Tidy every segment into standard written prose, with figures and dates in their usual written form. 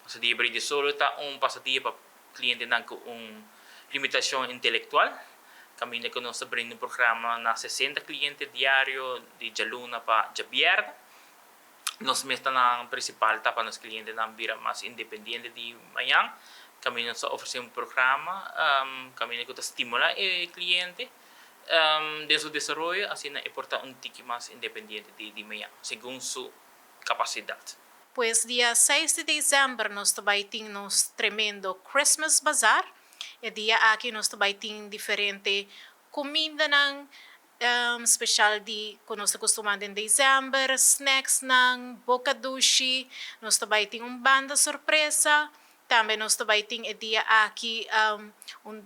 Pasadia Briyo di Solo ta un pasadia pa clientenan cu un limitacion intelectual. Caminda cu nos ta brinda un programa na 60 cliente diario di dialuna pa diabierna. Nos metanan principal ta pa nos clientenan bira mas independiente di mañan. Caminda nos ta ofrece un programa caminda cu ta stimula e cliente den su desaroyo, asina e por ta un tiki mas independiente di mañan, segun su capacidad. Pues dia 6 di december nos tambe tin nos tremendo Christmas Bazaar. E dia aki nos tambe tin diferente cumindanan special di cu nos ta acostumbra den december, snacks nan, boca dushi, nos tambe tin un banda sorpresa. Tambe nos tambe tin e dia aki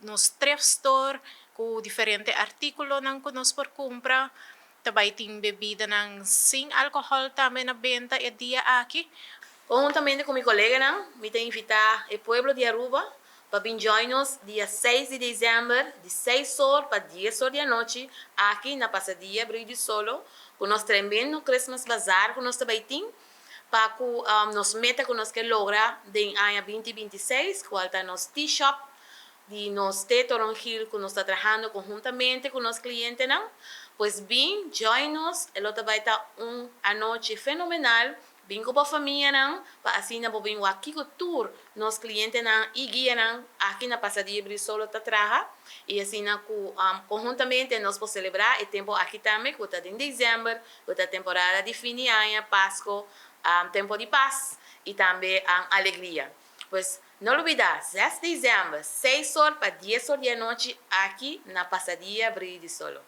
nos thrift store cu diferente articulonan cu nos por cumpra. Tambe tin bebidanan sin alcohol tambe na benta e dia aki. Conhuntamente cu mi coleganan, mi ta invita e pueblo di Aruba pa bin join nos dia 6 di december, di 6 or pa 10 or di anochi, aki na Pasadia Briyo di Solo, cu nos tremendo Christmas Bazaar cu nos tambe tin, pa cu nos meta cu nos kier logra den aña 2026, cual ta nos tea shop di nos Te Toronjil, cu nos ta trahando conhuntamente cu nos clientenan. Pues bin join nos, e lo bay ta un anochi fenomenal. Bin cu e famianan, pa asina bo bin aki cu tur nos clientenan y guianan aki na Pasadia Briyo di Solo ta traha y asina cu conhuntamente nos por celebra e tempo aki tambe, cu ta den december, cu ta temporada di fin di aña, Pasco, tempo di paz y tambe alegria. Pues no lubida, 6 di december, 6 or pa 10 or di anochi aki na Pasadia Briyo di Solo.